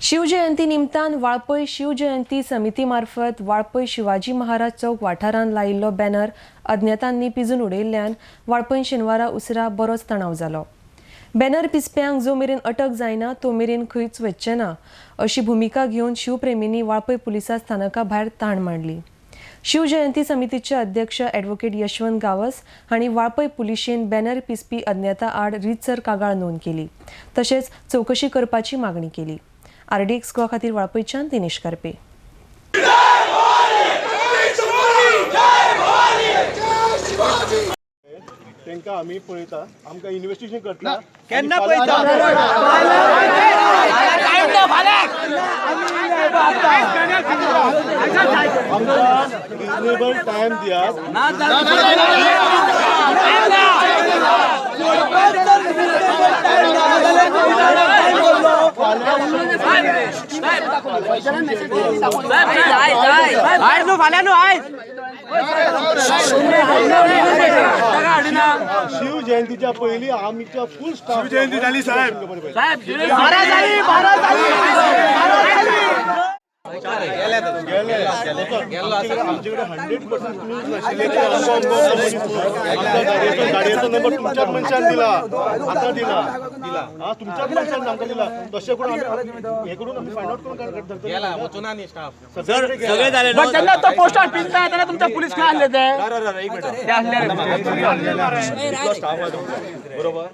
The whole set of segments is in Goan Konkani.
शिवजयंती निमतान वाळपय शिवजयंती समिती मार्फत वाळपय शिवाजी महाराज चौक वाठारांत लायिल्लो बॅनर अज्ञातांनी पिजून उडयल्ल्यान वाळपय शेनवारा उसरा बरोच तणाव जालो. बॅनर पिजप्यांक जो मेरेन अटक जायना तो मेरेन खंयच वचचे ना अशी भुमिका घेवन शिवप्रेमींनी वाळपय पुलिसा स्थानका भायर ताण मांडली. शिवजयंती समितीचे अध्यक्ष ॲडव्होकेट यशवंत गावस हांणी वाळपय पुलिशेन बॅनर पिजपी अज्ञाता आड रितसर कागाळ नोंद केली, तशेंच चवकशी करपाची मागणी केली. आरडीएक्स गोवा खातीर वाळपयच्यान दिनेश कर्पे. तांकां आमी पळयता, आमकां इन्वेस्टिगेशन करता. केन्ना पळयता? आमकां रिजनेबल टायम दियात. आयज न्हू, फाल्यां न्हू, आयज. शिवजयंतीच्या पयलीं आमच्या फूल स्टाफ शिवजयंती झाली साहेब. बारा झाली, बारा झाली. आमच्याकडे 100% क्लूज नाशिल्ले. गाडयेचो नंबर तुमच्याच मनशान दिला, आतां दिला, हा तुमच्याच मनशान आमकां दिला. तशें करून आमी हे करून आमी फायंड आउट करून धरतले. सगळे झाले. पण त्यांना तो पोस्टर पिंजता त्यांना तुमच्या पोलीस काय आणले ते ते आणले रे. स्टाफ आहे तुमचा, बरोबर?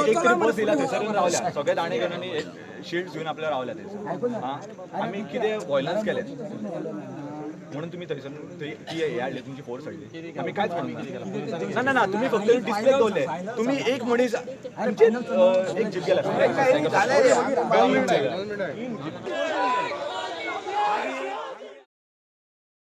एक तरी बस दिला थंयसर येवन रावल्या सगळे दाणे घेवन आनी शिल्ड घेवन आपल्या रावल्या थंयसर. आमी कितें वॉयलन्स केलें म्हणून तुमी थंयसर ती हे हाडली, तुमची फोर्स हाडली? आमी कांयच म्हणूंक ना. ना ना, तुमी फक्त डिस्प्ले दवरले. तुमी एक मनीस तुमचे एक जीप गेला.